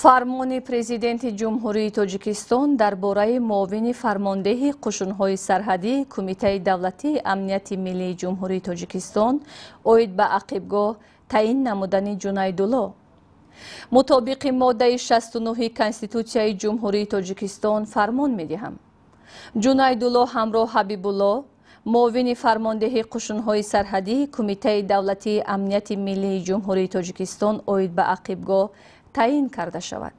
Фармони Президенти Ҷумҳурии Тоҷикистон дар бораи муовини фармондеҳи қушунҳои сарҳадии Кумитаи давлатии амнияти миллии Ҷумҳурии Тоҷикистон оид ба ақибгоҳ таъин намудани Ҷунайдулло. Мутобиқи моддаи 69 Конститутсияи Ҷумҳурии Тоҷикистон фармон медиҳам. Ҷунайдулло ҳамроҳ Ҳабибулло, муовини фармондеҳи қушунҳои сарҳадии Кумитаи давлатии амнияти миллии Ҷумҳурии Тоҷикистон оид ба ақибгоҳ таъин карда шавад.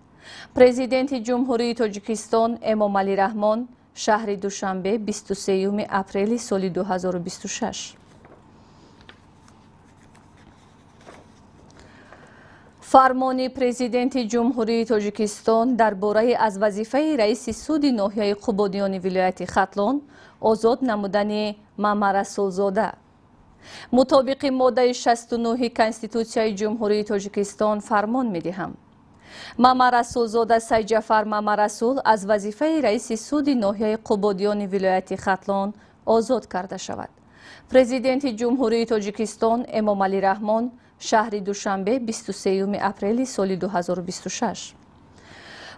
Президенти Ҷумҳурии Тоҷикистон Эмомалӣ Раҳмон, шаҳри Душанбе, 23 апрели соли 2026. Фармони Президенти Ҷумҳурии Тоҷикистон дар бораи аз вазифаи раиси суди ноҳияи Қубодиёни вилояти Хатлон озод намудани Мамарасулзода. Мутобиқи моддаи 69 Конститутсияи Ҷумҳурии Тоҷикистон фармон медиҳам. Мамарасулзода Сайҷафар Мамарасул аз вазифаи раиси суди ноҳияи Қубодиёни вилояти Хатлон озод карда шавад. Президенти Ҷумҳурии Тоҷикистон Эмомалӣ Раҳмон, шаҳри Душанбе, 23 апрели соли 2026.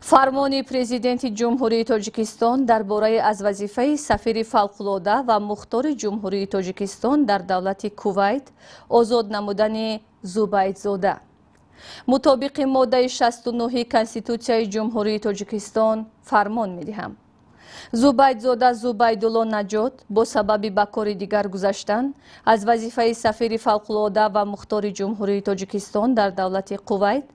Фармони Президенти Ҷумҳурии Тоҷикистон дар бораи аз вазифаи сафири фавқулода ва мухтори Ҷумҳурии Тоҷикистон дар давлати Кувайт озод намудани Зубайдзода. Мутобиқи моддаи 69 Конститутсияи Ҷумҳурии Тоҷикистон фармон медиҳам. Зубайдзода Зубайдулло Наҷот бо сабаби ба кори дигар гузаштан аз вазифаи сафири фавқулода ва мухтори Ҷумҳурии Тоҷикистон дар давлати Кувайт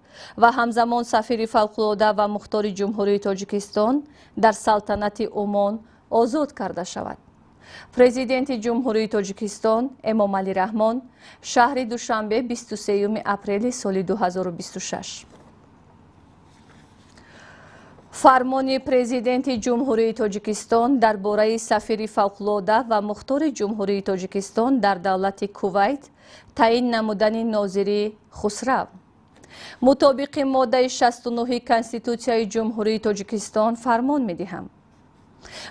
ва ҳамзамон сафири фавқулода ва мухтори Ҷумҳурии Тоҷикистон дар Салтанати Умон озод карда шавад. Президенти Ҷумҳурии Тоҷикистон Эмомалӣ Раҳмон, шаҳри Душанбе, 23 апрели соли 2026. Фармони Президенти Ҷумҳурии Тоҷикистон дар бораи сафири фавқулода ва мухтори Ҷумҳурии Тоҷикистон дар давлати Кувайт таъин намудани Нозири Хусрав. Мутобиқи моддаи 69 Конститутсияи Ҷумҳурии Тоҷикистон фармон медиҳам.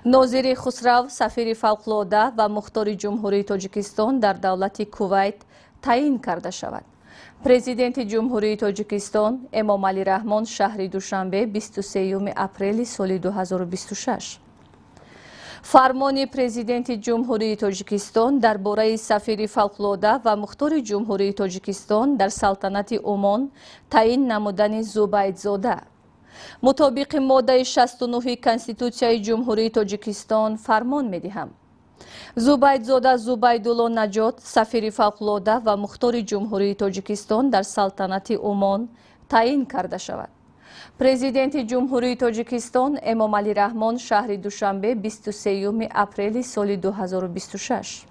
Нозири Хусрав сафири фавқулода ва мухтори Ҷумҳурии Тоҷикистон дар давлати Кувайт таъин карда шавад. Президенти Ҷумҳурии Тоҷикистон Эмомалӣ Раҳмон, шаҳри Душанбе, 23 апрели соли 2026. Фармони Президенти Ҷумҳурии Тоҷикистон дар бораи сафири фавқулода ва мухтори Ҷумҳурии Тоҷикистон дар Салтанати Умон таъин намудани Зубайдзода. Мутобиқи моддаи 69 Конститутсияи Ҷумҳурии Тоҷикистон фармон медиҳам. Зубайдзода Зубайдулло Наҷот сафири фавқулода ва мухтори Ҷумҳурии Тоҷикистон дар Салтанати Умон таъин карда шавад. Президенти Ҷумҳурии Тоҷикистон Эмомалӣ Раҳмон, шаҳри Душанбе, 23 апрели соли 2026.